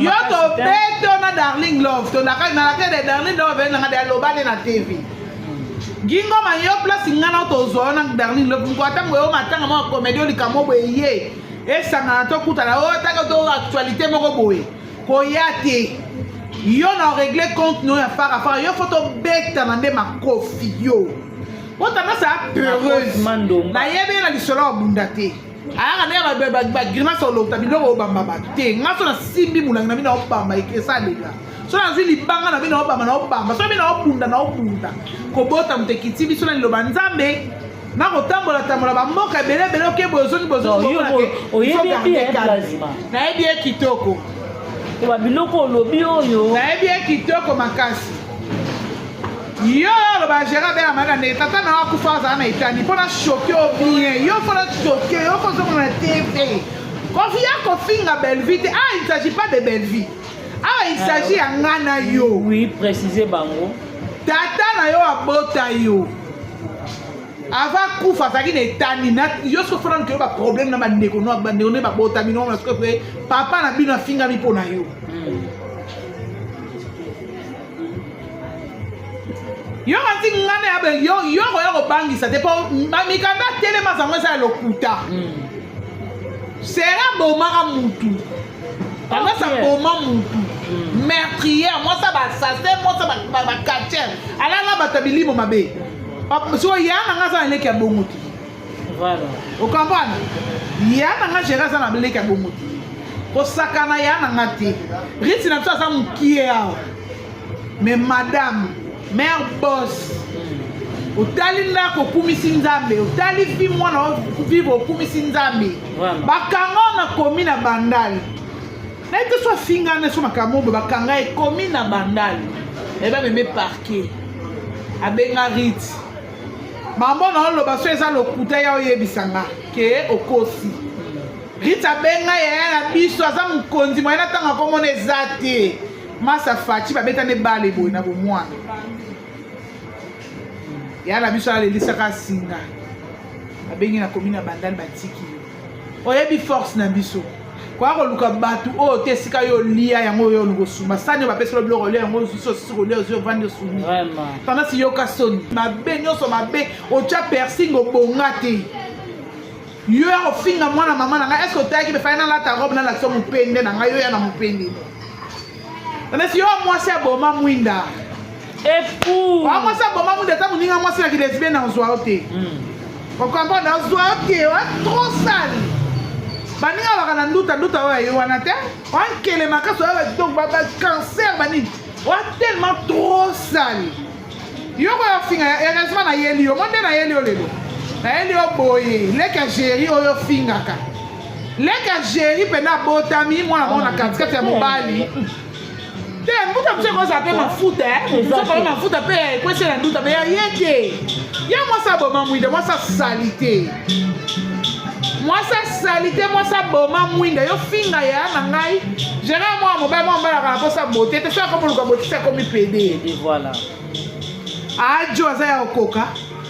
yo tobeto na darling love tolaka nalaka de darling love nanga de aloba nde na tv gingoma yo place nga na tozwa yo na darling love moko ata ngoyo matanga moko comédie olikambo boye ye esangana tokutana oyo ataka to actualité moko boye koya te yo na regle compte no ya fara fara yo fo tobetana nde makofi yo otanga sa peureuse nayebi ye na lisolo ya bunda te ayaka ndenge bagrimace olokta biloko obamba bato te nga so nasimbi molangi na bino obamba esalela so nazwi libanga na bino obamba na obamba so bino obunda na obunda kobota moto ekiti biso na liloba nzambe nakotambola tambola bamboka ebele ebele oke boye ozongi bozonayebi ye kitoko
biloko olobi oyo
nayebi ye kitoko makasi Yo oloba Gerard Bela Mada ndenge tata na akufa azala na etani mpo na choke yo bien yo mpo na choke yo mpo ozomona na TV kofi ya kofinga Bellevue te ah il s'agit pas de Bellevue ah il s'agit ya nga na yo
oui préciser bango
tata na yo abota yo avant kufa azalaki na etani yo soki ofanda nokelo baproblème na bandeko no bandeko nde babotami no soki papa na bino afingami mpo na yo hmm. Yo kasi nga na yabe yo yo koya kobangisa te po mikanda telema zango eza ya lokuta. Mm. Sera bomaka mutu. Tendance okay. aboma mutu. Mm. Meurtrière, mwasi ba assassin, mwasi ba ba catcheur. Alala bato ya bilimo mabe. So ya na nga aza na leki ya bongo te.
Voilà.
Okomprendre? Ya na nga Gérard aza na leki ya bongo te. Kosakana ya na nga te. Ritsi na biso aza mokie awa. Mais madame, mère boss, otali ndako okumisi nzambe otali vi mwana vivre okumisi nzambe bakanga na komi na bandal nayebi te so afinga na so makambo boye bakanga ekomi na bandal eba meme parquet abenga rit mambo na oloba so eza lokuta ya oyebisa nga ke okosi rit abenga yaya na biso aza mokonzi moye natanga komona eza te Masa Fatshi babeta nde bale boye na bomwana. Ya na biso alelisaka singa. Abengi na komi na bandal batiki yo. Oyebi force na biso. Koya koluka bato oyo te esika yo olia yango oyo olingi osumba sani oyo bapesi yo biloko olia yango ozwi osisi kolia ozwi ovandi osumbi tandasi yoka soni mabe nyonso mabe otya piercing obonga te yo ya kofinga mwana mama na ngai eske otayaki befai nalata robe nalakisa mopende na ngai yo ya na mopende nasi yo mwasi aboma mwinda
epu
wa mwasi aboma mwinda ata moninga mwasi na kilesbien nazwa yo te hmm. okomprendre nazwa yo te wa trop sale baninga baka na nduta nduta oyo aye wana te wankele makasi oyo donc bacancer banini wa tellement trop sale yo koya finga heureusement nayeli yo mo nde nayeli yo lelo nayeli yo boye leki ya géri oyo ofingaka leki ya géri mpena abotami mwana moko na katikati ya mobali te mbuta mosu ekozala mpe mafuta mosu mafuta mpe ekwesi na nduta me ya ye te ye mwasi aboma mwinda mwasi asali te mwasi asali te mwasi aboma mwinda yo finga ya na ngai gerard mwana mobali mwana mobali akala mposa bote te soki akomoluka bote se akomi pede
voilà
ajo aza ya kokoka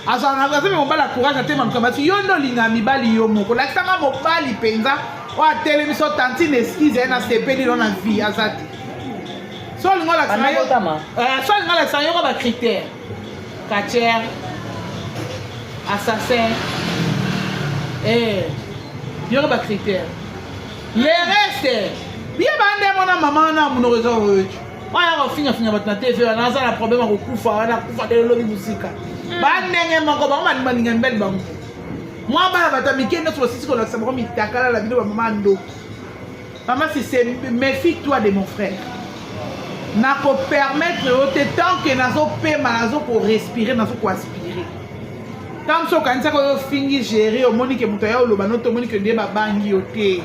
azala aza mobali ya courage atema moto basi yo nde olinga mibali yo moko lakisanga mobali mpenza oyo atelemi so tantine excuse ye nasepeli no na vie aza te. So olingi olakisa yo, so olingi olakisa yoko ba critère: catcheur, assassin, yoko ba critère. Le reste ye bande mona mama wana monoko eza oyo oya kofingafinga bato na TV wana, aza na problème ya kokufa wana, akufa te, elobi mosika. Bandenge moko bango balinga mibali bango, mwa bana bato ya mike nyonso basisi kolakisa bango mitakala na bino. Bamama ndoki, mama Sise, méfie toi de mon frère. Nakopermettre yo te tant que nazopema, nazokorespirer, nazokoaspirer. Ntango mosu okanisaka oyo ofingi Géri, omoni ke moto aya oloba no te, omoni ke nde babangi yo te.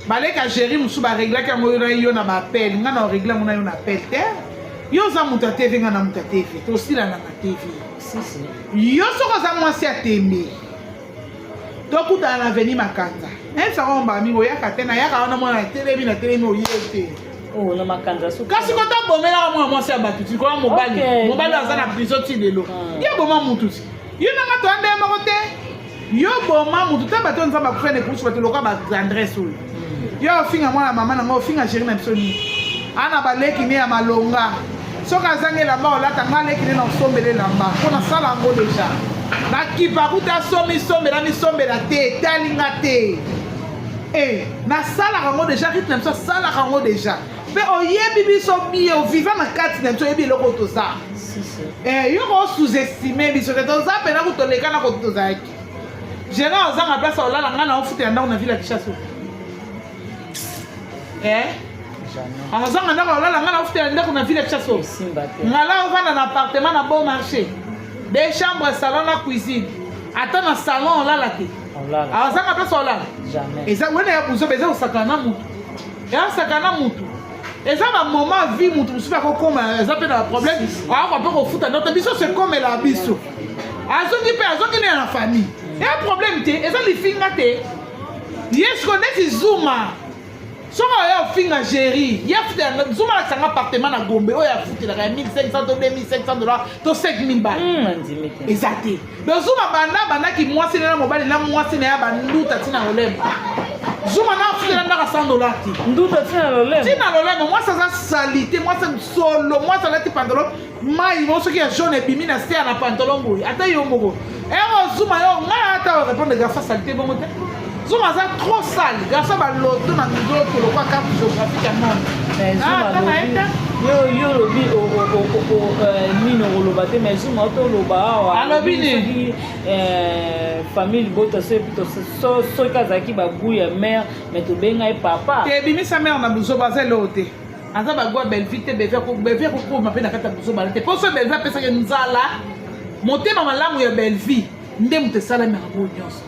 Baleka Géri mosusu bareglaki yango yo na yo na baappel. Ngai na oregle yango na yo na appel te. Yo oza moto ya TV, ngai na moto ya TV, tosilana na TV. Yo soki oza mwasi ya tembe, tokutana na veni Makanza, nayebisaka mbala mingi, oyaka te. Nayaka wana, mwana natelemi, natelemi, oye te.
Oh, na Makanza.
Kasi kota bomelaka mwana mwasi ya bato ti koya mobali. Mobali aza na prison ti lelo. Ye boma mutu ti yo nanga toya ndenge moko te. Yo boma mutu te. Bato Nzambe akufa na ekulusu, bato lokola baandresse oyo. Yo ofinga mwana mama nanga, ofinga Géri na biso nini? Ana baleki ne ya malonga. Soki azangi elamba olata, nga aleki ne na osombela elamba mpo nasala yango déjà. Nakipa kuta asomi sombela misombela te, etalinga te. E nasalaka yango déjà, rythme na biso asalaka yango déjà. Mpe oyebi biso bien, oviva na kati na biso, oyebi eloko oyo toza. Yo ko sous-estime biso te. Toza mpena kutoleka na koto tozalaki. Gérard ozanga place olala, ngai na ofutela ndako na ville ya Kinshasa. Azanga ndako olala, ngai na ofutela ndako na ville ya Kinshasa. Ngala ovanda na appartement na Bon Marché, deux chambres, salon na cuisine, ata na salon olala te. Azanga place olala, eza wana ya buzoba. Eza kosakana na mutu, eyasakana na mutu. Eza bamoment vie, mutu mosusu akokoma, eza mpe na baproblème, akoka mpe kofuta ndoto. Biso sekomela biso, azongi mpe azongi ne na famille, eya problème te, eza lifinga te. Ye siko neti Zuma, soki oya ofinga Géri, ye afutela. Zuma alakisanga appartement na Gombe oyo afutelaka ya 1500 to 2500 dollars to 5000 bal. Eza te. Donc Zuma banda bandaki mwasi na mobali na mwasi na ya banduta ntina lolemo. Zuma na afutela ndaka 100 $ te.
Nduta ntina lolemo.
Ntina lolemo. Mwasi aza sali te, mwasi solo, mwasi alati pantalon mai mo soki ya jaune ebimi na se ya na pantalon boye. Ata yo moko ero Zuma, yo ngai ata orépondre garçon sali te bongo te. Zuma aza trop sale garçon, baloto na nzoto lokwa carte géographique ya monde.
Ata na ye te. Yo olobi nini? Okoloba te, mais Zuma otoloba awa.
Alobi nini?
Famille libota so epi soki azalaki bagu ya mare, mais tobenga ye papa.
Te, ebimisa mare na buzoba, aza eloko te. Aza bagwa Belvi te. Belvi akokoma mpe na kati ya buzoba te, mpo so Belvi apesaki nzala, motema malamu ya Belvi nde moto esalami yango nyonso.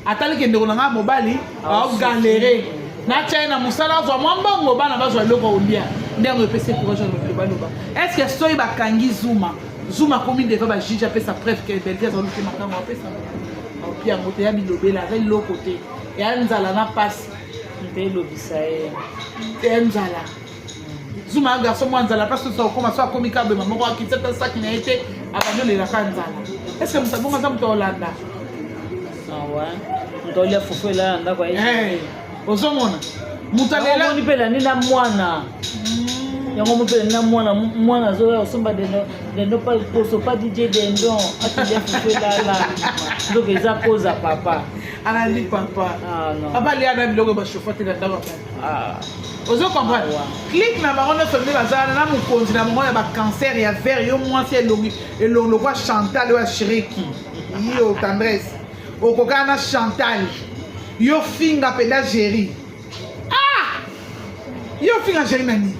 Ataliki ndeko na ngai mobali aogalere, natya ye na mosala, azwa mwa mbongo, bana bazwa eloko kolia. Nde yango epesi courage ya lobaloba. Est ce que soki bakangi Zuma, Zuma akomi devant bajuge, apesa preuve ke Belvi aza oluki makambo, apesa opi yango te? Ya bilobela, aza eloko te, ya nzala na pasi.
Nte elobisa ye.
Ya nzala. Zuma ya garçon mwa nzala, place tosa okoma so akomi kabema moko, akiti ata saki na ye te, abandi olelaka nzala. Est ce que moto abongo aza moto olanda?
Moto olia fufu elala na ndako.
Ozomona moto
alela mpe elandi na mwana yango, mo mpe elandi na mwana. Mwana azoya kosomba dendo, poso pa DJ dendon, atilia fufu elala. Donc eza koza papa.
Alandi papa. Papa alia na biloko bashofa te na ndako ya papa. Ozo comprendre? Clique na bango nyonso nde baza wana na mokonzi na bango ya bacancer ya vert. Yo mwasi elongi elongi lokwa Chantal oyo ya Shiriki, yo Tendresse okokana na Chantal. Yo finga mpenza Géri. Ah, yo finga Géri na nini?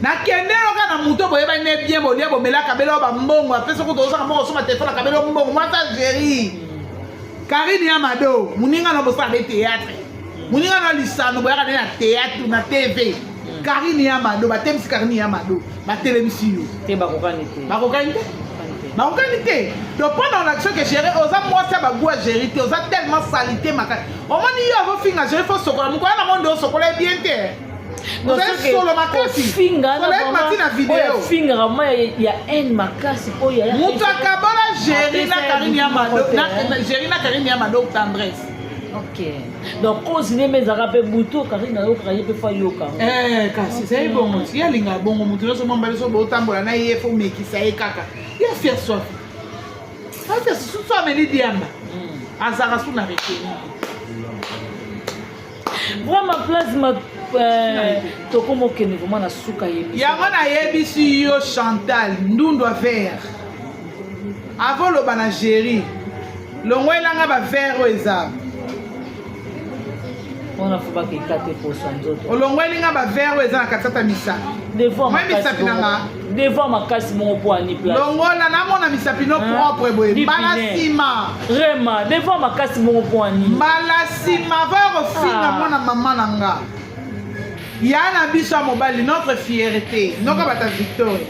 Nakende yoka na moto boyebani ne bien, bolia, bomelaka bela oyo bambongo apesa kutu, ozaka mbongo osomba telefone, akabela mbongo. Mwasi Géri, Karine ya Mado, moninga na bosala de théâtre, moninga na lisano, boyaka nde na théâtre na TV. Karine ya Mado batelemisi, Karine ya Mado batelemisi yo.
Te, bakokani te.
Bakokani te, bakokani te. Donc mpo na olakisa ke Géri oza mwasi ya bagu ya Géri te, oza tellement salité makasi. Omoni yo azofinga Géri, fo sokola mokolo na monde, osokola ye bien te, ozali solo makasi. Mati na video.
Fingaka ma ya haine makasi oyo.
Moto akabola Géri na Karine ya Mado, Géri na Karine ya Mado, Tendresse.
Ok, donc cause nde ezalaka mpe butu Karine ayokaka ye mpe fo ayoka.
Eh, kasi ezali bongo ti ye alingaka bongo. Motu nyonso mwa mbali so botambola na ye, fo omekisa ye kaka ye afia soif, afia susu, ameli diamba, azalaka su na retenu.
Vraiment, Plasma, tokoma okende vraiment na suka ye.
Yango nayebisi yo, Chantal Ndundu, affaire avant oloba na Géri, longwelanga bavere oyo eza.
Wana fo bakeka te poso ya nzoto.
Olongweli nga bavere oyo eza na katikati ya misapi.
Devoir.
Moi, misapi na nga.
Devoir makasi moko mpo ani place.
Longola, namona misapi no propre boye mbala nsima.
Vraiment, devoir makasi moko mpo ani.
Mbala nsima va kofinga. Mwana mama na nga, ya na biso ya mobali, notre fierté, noka bata Victoria,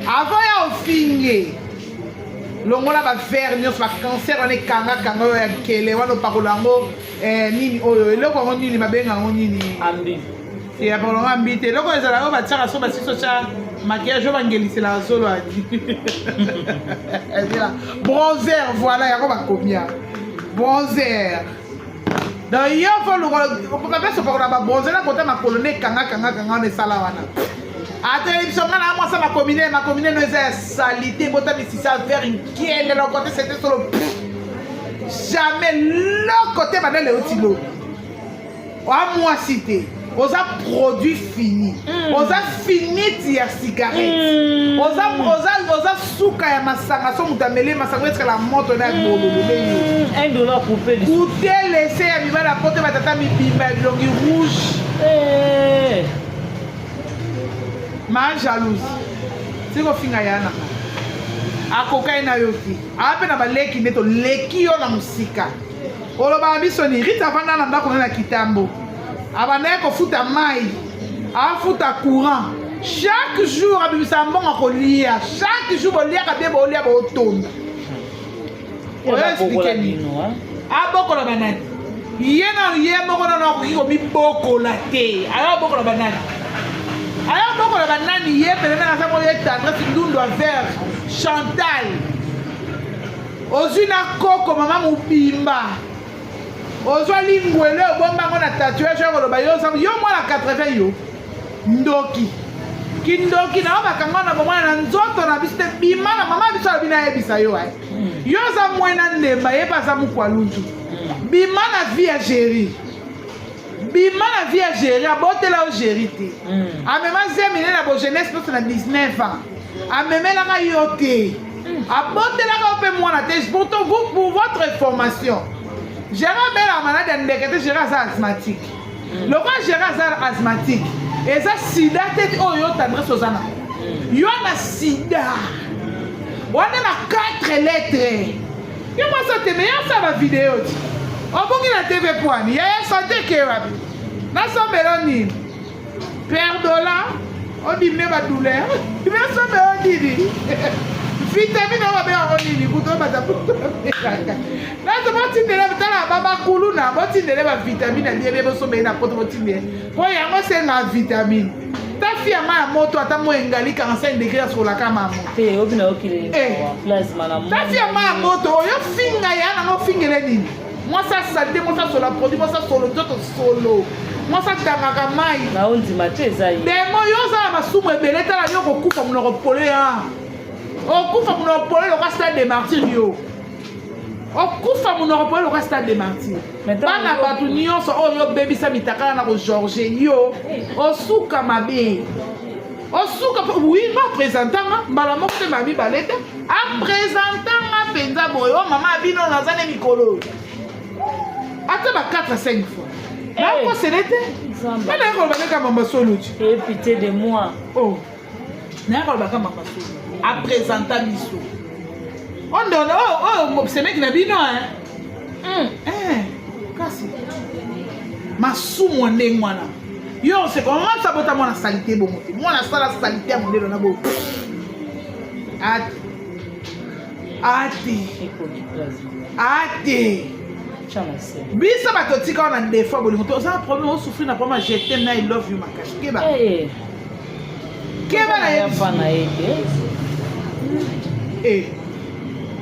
avant ya ofinge, longola bavere nyonso, bacancer wana ekangakanga oyo ya nkele wana opakola yango. Nini oyo, eloko yango nini babenga yango nini?
Ambi.
Ya pakola yango ambi te. Eloko ezala oyo batiaka so basisi otya maquillage, oyo bangeliselaka zolo, adi bronzer. Voilà, yango bakomia bronzer. Donc yo fo bapesa opakola babronzer na kota makolo nde ekangakangakanga wana esala wana. Ata biso nga na mwasa makomine, makomine no eza ya saleté, bota misisa vert nkele loko te, sete solo jamais loko te. Bandele euti lobi oa mwasi te, oza produit fini. Oza finite ya cigarette. Oza suka ya masanga. So moto ameli masanga, etikala moto na bololo nde yo.
1 dollar coupé.
Kutelese ya mibali ya poto, batata mibimba ya bilongi rouge. Ma jalouse, ti kofinga ya nanga akokai na yo te. Aa mpe na baleki nde toleki yo na mosika. Olobaka biso ni Rita avanda na ndako na kitambo, abandaki kofuta mai, afuta courant chaque jour, abimisa mbongo kolia chaque jour. Boliaka bien, bolia botonda. Oyo expliquer nini? Abokola banani? Ye na ye moko nano akoki komibokola te, aya abokola banani? Aya abokola banani? Ye pene ndenge aza moyo, Tendresse Ndundu avers Chantal, ozwi na koko mama mobimba, ozwa lingwele, obombango na tatouage oyo koloba yo oza yo mwana 80, yo ndoki, kindoki na yo bakanga na bomwana na nzoto na biso te. Bima na mama biso, alobi nayebisa yo, yo oza mwena ndemba, ye mpe aza mokwa luntu. Bima na vie ya Géri, bima na vie ya Géri. Abotela yo Géri te. Amema zemi ne na bojeunesse nyonso na 19 ans, amemelaka yo te, abotelaka yo mpe mwana te. Pourtant, vous, pour votre information, Géri abelaka maladi ya ndeke te. Géri aza asthmatique. Lokola Géri aza asthmatique, eza sida te oyo yo Tendresse oza nango. Yo na sida wana na 4 lettres. Yo mwasi oteme yo asala bavideo ti obongi na TV pwani yaya sante ke wapi? Nasombelo nini? Perdola odimine badouleur, nasombelo nini? Vitamine oyo babengaka nini kutu oyo baza kutu nazo botindele. Tala, babakuluna botindele bavitamine ya biebe, bosombele na poto, botindele mpo yango senga vitamine. Ta fi ya mai ya moto, ata mo engali 45 degré, asolaka mamo.
Te, obi na okili plasma na.
Ta fi ya mai ya moto oyo finga ya nango, ofingele nini? Mwasi asali te, mwasi asola produit, mwasi asolo nzoto solo, mwasi atangaka mai.
Na ondima te, eza ye.
Demo, yo oza na masumu ebele. Tala, yo kokufa monoko pole ya okufa monoko pole loka Stade de Martyr. Yo okufa monoko pole loka Stade de Martyr. Bana bato nyonso oyo obebisa mitakala na kogeorge, yo osuka mabe, osuka. Oui, baprésentanga mbala moko te, mbala mibale te, aprésentanga mpenza boye: o mama bino, naza nde mikolo ata ba 4 à 5 fois, nakosele te. Nga naye koloba ndeka mama soluti.
Eh, pitié de moi.
Oh, naye kolobaka mama solo aprésenta biso oyo oyo semeki na bino. Kasi masumu ya ndenge wana, yo oseka. Mama biso abota mwana saleté bongo te. Mwana asala saleté ya mondelo na boyo ate ate ate. Biso bato tika wana défaut bolingo te. Oza na problème, osouffrir na problème je t'aime na I love you makasi. Keba, keba na
ye.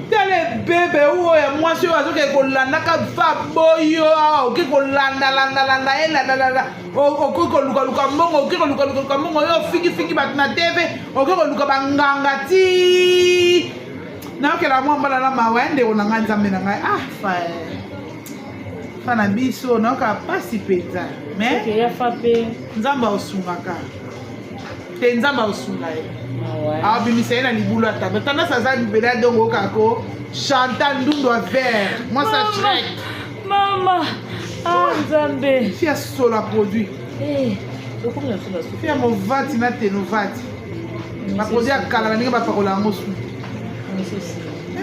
Tala ebebe oyo ya mwasi oyo azokende kolandaka fa boyo awa, okoki kolandalandalanda ye landalanda, okoki kolukaluka mbongo, okoki kolukaluka mbongo, yo ofingifingi bato na TV, okoki koluka banganga ti nayokela mwa mbala na mawa ya ndeko na ngai, Nzambe na ngai, ah fa fa na biso, nayokaka mpasi mpenza, mais Nzambe aosungaka te, Nzambe aosunga ye, abimisa ye na libulu ya tanda. Tendance aza libela dongo, okaka ko Chantal Ndundu ya vert, mwasi ya Shrek.
Mama, ah Nzambe.
Fi ya sola produit. Fi ya movati na tenovati, baproduit ya kala na ndenge bapakola yango su.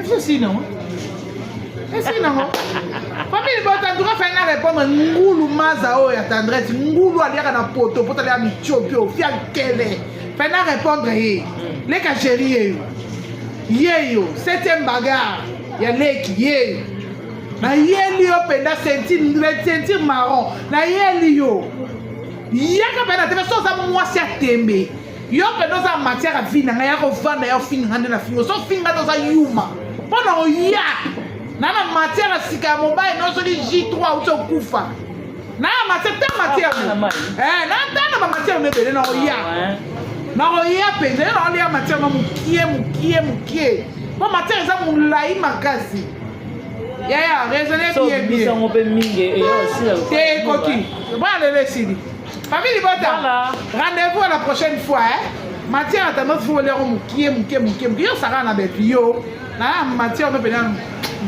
Biso si nango esi nango. Famille bota, en tout cas fai na répondre ngulu maza oyo ya Tendresse, ngulu aliaka na poto poto, aliaka mitiopi, fia nkele. Fai na répondre ye, leka chéri yeyo, yeyo septième bagarre ya leki yeyo, nayeli yo mpenza ceinture, ceinture marron, nayeli yo, yaka mpe na tembe. So oza mwasi ya tembe, yo mpenza oza matière ya vie na ngai, ya kovanda, ya ofinga ngai nde na finga. So ofinga te, oza yuma mpo na oya na matière ya sika ya mobali no. Soki J3 auti okufa na ya matière ta matière na ta na bamatière no ebele, na oya, na oya mpenza yo, na olia matière no mokie mokie mokie, mpo matière eza molai makasi. Yaya, raisonne bien bien.
Mpe mingi.
Te, ekoki bwana, lelo esili. Famille Libota, rendez-vous à la prochaine fois, hein? Matière ata nosi fo oliako mokie mokie mokie mokie. Yo osaka na bepi yo na matière no mpenza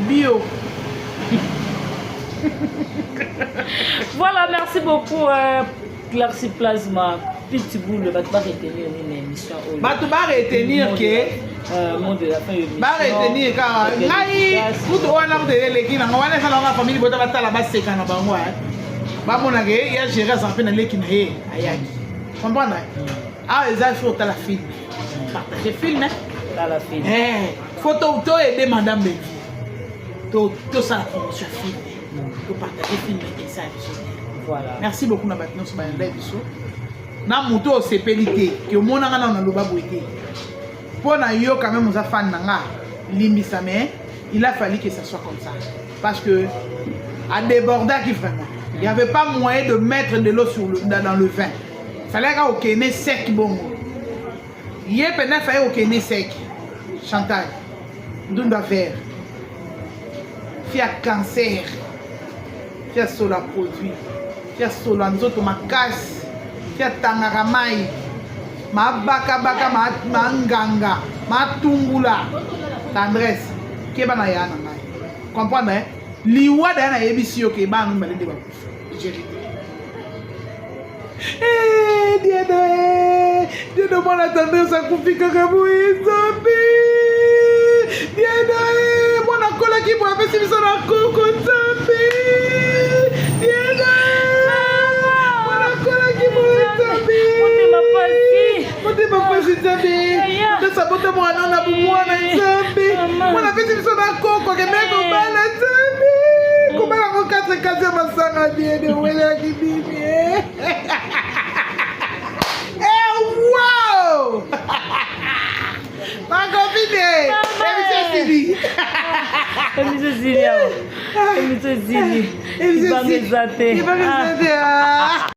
bio.
Voilà, merci beaucoup, Clarcy Plasma Pitbull. Bato baretenir nini na émission oyo?
Bato baretenir ke
Mot de la fin.
Baretenir kaka ngai kutu wana kutu eleki nango wana, eza nango famille bota, batala, baseka na bango, bamonaka ya géri azala mpe na leki na ye ayaki comprendre. Awa eza faut otala film, partage film.
Tala film.
Faut toaider madame Bellevue, tosala promotion film, topartage film, esa biso.
Voilà.
Merci beaucoup na bato nyonso bayanda biso. Na moto osepeli te ke omonanga nano naloba boye te, mpo na yo quand même oza fan na nga, limbisa, mais il a fallu que ça soit comme ça parce que a débordaki vraiment, il y avait pas moyen de mettre de l'eau sur le, dans le vin. Fallait kaka okende sec bongo, ye mpenza fallait okende sec. Chantal Ndunda vert, fia cancer, fia sola produit, fia sola nzoto makasi, fia tangaka mai, mabakabaka, manganga, matungula. Tendresse, keba na ya na ngai, comprendre, eh? Liwa daya nayebisi yo ke bana mibale nde bakufa vérité. Diado, Diado, mwana Tendresse akufi kaka boye. Nzambe, Diado, mwana akolaki boye, apesi biso na koko. Nzambe, Diado, mwana akolaki boye. Nzambe, motema pasi. Nzambe, tendresse abota mwana na bomwana. Nzambe, mwana apesi biso na koko, akende kobala. Nzambe, kobala ngo 4 kasi ya masanga. Diede owelaki nini? Wow, ma copine, émission esili.
Émission esili awa, émission esili. Libanga eza te.
Libanga eza te.